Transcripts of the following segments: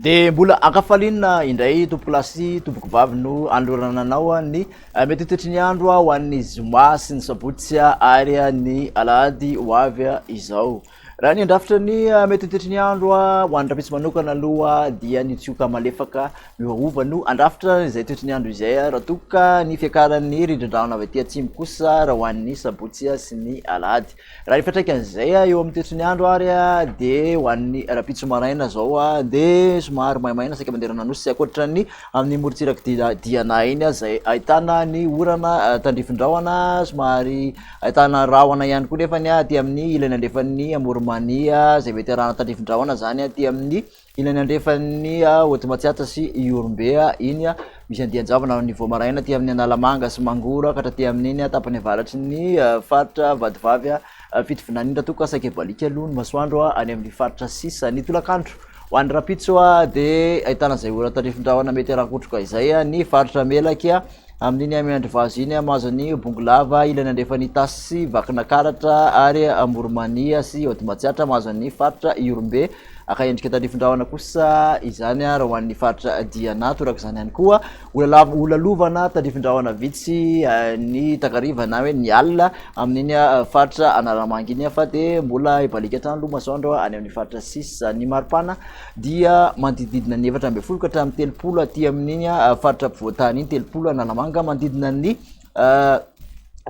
Dia mbola ankafaliana indray tompokolahy sy tompokovavy no anolorana anao ny mety ho toetry ny andro ho an'ny zoma sy ny sabotsy ary ny alahady ho avy izao. Raha ny andrafitra ny mety ho toetry ny andro ho an'ny rahampitso manokana aloha dia ny tsioka malefaka miovaova no andrafitra izay toetry ny andro izay raha toa ka ny fiakaran'ny rindrin-drahona avy aty atsimo kosa raha ho an'ny sabotsy sy ny alahady. Raha ny fiantraikan'izay eo amin'ny toetry ny andro ary dia ho an'ny rahampitso maraina izao dia somary maimaina saika manerana ny Nosy ankoatra ny amin'ny morontsirak'i Diana iny izay ahitana ny orana tandrifin-drahona somary ahitana rahona ihany koa nefany aty amin'ny ilany andrefan'ny Amoron'i Mania izay mety arahana tandrifin-drahona izany aty amin'ny Ilany andrefan'ny Haute Matsiatra sy Ihorombe iny, misy andian-javona ny vao maraina aty amin'ny Analamanga sy Mangoro ka hatraty amin'iny tapany avaratry ny faritra Vatovavy Fitovinany iny raha toa ka saika hibaliaka aloha ny masoandro any amin'ny faritra sisa. Ny tolakandro ho an'ny rahampitso dia ahitana izay ora tandrifin-drahona mety harankotroka izay ny faritra Melaky. Amin'iny Miandrivazo iny, mahazo an'i Bongolava, ilany andrefan'i Itasy sy Vakinakaratra ary Amoronmania sy Haute Matsiatra, mahazo an'ny faritra Ihorombe. Haka endrika tandrifin-drahona kosa izany raha ho an'ny faritra Diana. Torak'izany ihany koa, holalovana tandrifin-drahona vitsy ny takariva na hoe ny alina amin'iny faritra Analamanga iny fa dia mbola hibaliaka hatrany aloha masoandro any amin'ny faritra sisa. Ny maripana dia manodidididina ny 14 ka hatramin'ny 30 aty amin'iny faritra ampovoan-tany iny, 30 Analamanga, manodidina ny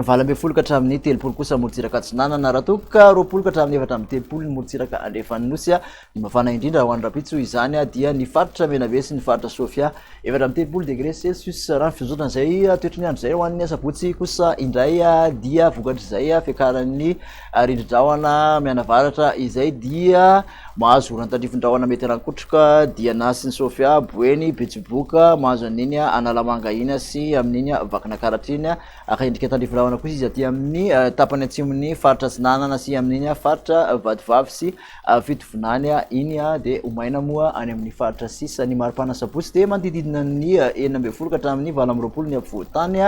18 ka hatramin'ny 30 kosa morontsiraka atsinanana, raha toa ka 20 ka hatramin'ny 34 ny morontsiraka andrefan'ny nosy. Ny mafana indrindra ho an'ny rahampitso izany dia ny faritra Menabe sy ny faritra Sofia, 34 degré celsius. Raha ny fizotran'izay toetry ny andro izay ho an'ny asabotsy kosa indray dia vokatr'izay fiakaran'ny rindrin-drahona mianavaratra izay dia Mahazo orana tandrifin-drahona mety harankotroka, Diana sy ny Sofia, Boeny, Betsiboka, mahazo an'iny Analamanga iny sy amin'iny Vakinakaratra iny. Haka endrika tandrifin-drahona kosa izy aty amin'ny tapany atsimon'ny faritra Atsinanana sy amin'iny faritra Vatovavy sy Fitovinany iny. Dia ho maina moa any amin'ny faritra sisa. Ny maripana sabotsy dia manodididina ny 16 ka hatramin'ny 28 ny afovoan-tany,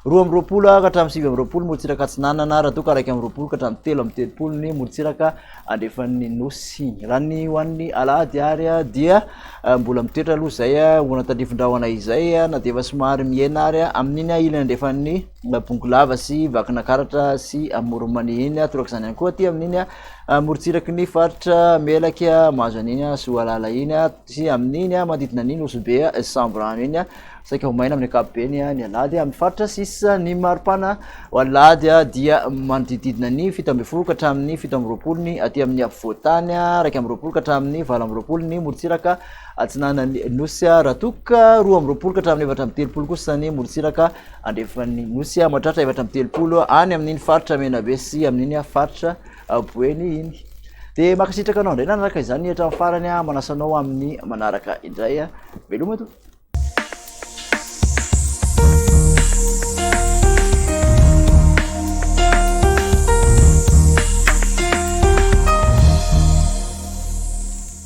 22 ka hatramin'ny 29 morontsiraka Atsinanana, raha toa ka 21 ka hatramin'ny 33 ny morontsiraka andrefan'ny Nosy. Raha ny ho an'ny alahady ary dia mbola mitoetra aloha izay orana tandrifin-drahona izay na dia efa somary mihena ary amin'iny ilany andrefan'ny Bongolava sy Vakinakaratra sy Amoron'i iny. Torak'izany ihany koa aty amin'iny morontsiraky ny faritra Melaky mahazo an'iny Soalala iny sy amin'iny manodidina ny Nosy Be Sambirano iny. Saika ho maina amin'ny ankapobeny ny alahady amin'ny faritra sisa. Ny maripana ho alahady dia manodidididina ny 17 ka hatramin'ny 27 ny aty amin'ny afovoan-tany, 21 ka hatramin'ny 28 ny morontsiraka atsinanan'ny nosy, raha toa ka 22 ka hatramin'ny 34 kosa ny morontsiraka andrefan'ny nosy, mahatratra 34 any amin'iny faritra Menabe sy amin'iny faritra Boeny iny. Dia mankasitraka anao indray nanaraka izany hatramin'ny farany, manasa anao amin'ny manaraka indray. Veloma tompoko.